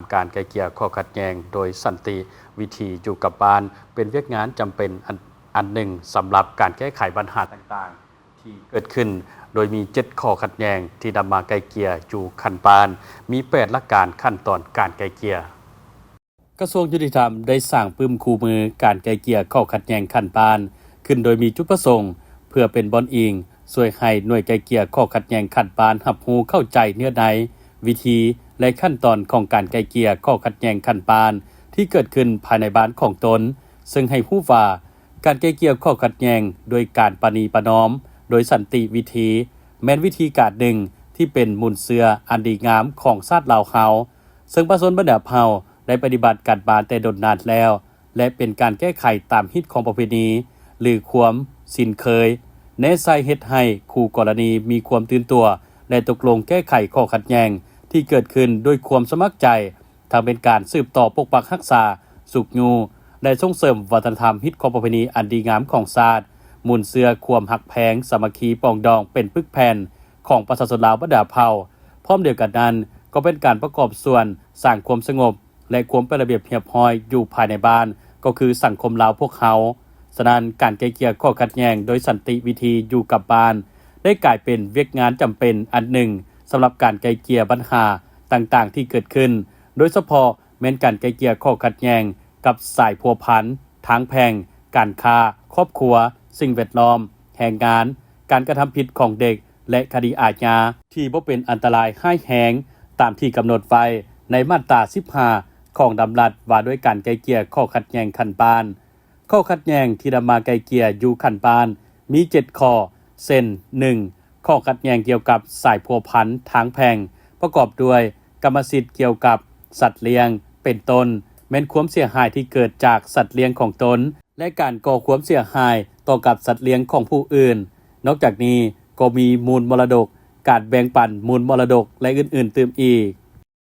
ການໄກ່ເກ່ຍຂໍ້ຂັດແຍ່ງໂດຍສັນຕິວິທີຢູ່ກັບບ້ານ ເປັນວຽກງານຈຳເປັນອັນ ອັນໜຶ່ງສຳລັບການແກ້ໄຂບັນຫາຕ່າງໆທີ່ເກີດຂຶ້ນ, ໂດຍມີເຈັດຂໍ້ຂັດແຍ່ງທີ່ນຳມາໄກ່ເກ່ຍຢູ່ຂັ້ນບ້ານ, ມີແປດຫຼັກການຂັ້ນຕອນການໄກ່ເກ່ຍ. ກະຊວງຍຸຕິທຳໄດ້ສ້າງປຶ້ມຄູ່ມືການໄກ່ເກ່ຍຂໍ້ຂັດແຍ່ງຂັ້ນບ້ານຂຶ້ນ ໂດຍມີຈຸດປະສົງເພື່ອເປັນບ່ອນອີງ ຊ່ວຍໃຫ້ໜ່ວຍໄກ່ເກ່ຍຂໍ້ຂັດແຍ່ງຂັ້ນບ້ານຮັບຮູ້ເຂົ້າໃຈເນື້ອໃນ, ວິທີ ແລະ ຂັ້ນຕອນຂອງການໄກ່ເກ່ຍຂໍ້ຂັດແຍ່ງຂັ້ນບ້ານທີ່ເກີດຂຶ້ນພາຍໃນບ້ານຂອງຕົນ, ເຊິ່ງໃຫ້ຮູ້ວ່າ ການໄກ່ເກ່ຍຂໍ້ຂັດແຍ່ງໂດຍການປະນີປະນອມໂດຍສັນຕິວິທີ ແມ່ນວິທີການໜຶ່ງທີ່ເປັນມູນເຊື້ອອັນດີງາມຂອງຊາດລາວເຮົາ, ເຊິ່ງປະຊາຊົນບັນດາເຜົ່າໄດ້ປະຕິບັດກັນມາແຕ່ດົນນານແລ້ວ ແລະ ເປັນການແກ້ໄຂຕາມຮີດຄອງປະເພນີ ຫຼື ຄວາມຊິນເຄີຍ, ແນໃສ່ເຮັດໃຫ້ຄູ່ກໍລະນີມີຄວາມຕື່ນຕົວ ແລະ ຕົກລົງແກ້ໄຂຂໍ້ຂັດແຍ່ງທີ່ເກີດຂຶ້ນດ້ວຍຄວາມສະໝັກໃຈ, ທັງເປັນການສືບຕໍ່ປົກປັກຮັກສາ, ຊຸກຍູ້ ແລະ ສົ່ງເສີມວັດທະນະທຳຮີດຄອງປະເພນີອັນດີງາມຂອງຊາດ, ມູນເຊື້ອຄວາມຮັກແພງ, ສາມັກຄີ, ປອງດອງເປັນປຶກແຜ່ນຂອງປະຊາຊົນລາວບັນດາເຜົ່າ. ພ້ອມດຽວກັນນັ້ນ ກໍເປັນການປະກອບສ່ວນສ້າງຄວາມສະຫງົບ ແລະ ຄວາມເປັນລະບຽບຮຽບຮ້ອຍຢູ່ພາຍໃນບ້ານ ກໍຄືສັງຄົມລາວພວກເຮົາ. ສະນັ້ນ ການໄກ່ເກ່ຍຂໍ້ຂັດແຍ່ງໂດຍສັນຕິວິທີຢູ່ກັບບ້ານ ໄດ້ກາຍເປັນວຽກງານຈຳເປັນອັນໜຶ່ງສຳລັບການໄກ່ເກ່ຍບັນຫາຕ່າງໆທີ່ເກີດຂຶ້ນ, ໂດຍສະເພາະແມ່ນການໄກ່ເກ່ຍຂໍ້ຂັດແຍ່ງກັບສາຍພົວພັນທາງແພ່ງ, ການຄ້າ, ຄອບຄົວ, ສິ່ງແວດລ້ອມ, ແຮງງານ, ການກະທຳຜິດຂອງເດັກ ແລະ ຄະດີອາຍາທີ່ບໍ່ເປັນອັນຕະລາຍຮ້າຍແຮງ ຕາມທີ່ກຳນົດໄວ້ໃນມາດຕາສິບຫ້າ ຂອງດຳລັດວ່າດ້ວຍການໄກ່ເກ່ຍຂໍ້ຂັດແຍ່ງຂັ້ນບ້ານ. ຂໍ້ຂັດແຍ່ງທີ່ນຳມາໄກ່ເກ່ຍຢູ່ຂັ້ນບ້ານມີເຈັດຂໍ້ ເຊັ່ນ ໜຶ່ງ ຂໍ້ຂັດແຍ່ງກ່ຽວກັບສາຍພົວພັນທາງແພ່ງ ປະກອບດ້ວຍກຳມະສິດກ່ຽວກັບສັດລ້ຽງ ເປັນຕົ້ນ ແມ່ນຄວາມເສຍຫາຍທີ່ເກີດຈາກສັດລ້ຽງຂອງຕົນ ແລະ ການກໍ່ຄວາມເສຍຫາຍຕໍ່ກັບສັດລ້ຽງຂອງຜູ້ອື່ນ. ນອກຈາກນີ້ກໍມີມູນມໍລະດົກ, ການແບ່ງປັນມູນມໍລະດົກ ແລະ ອື່ນໆຕື່ມອີກ.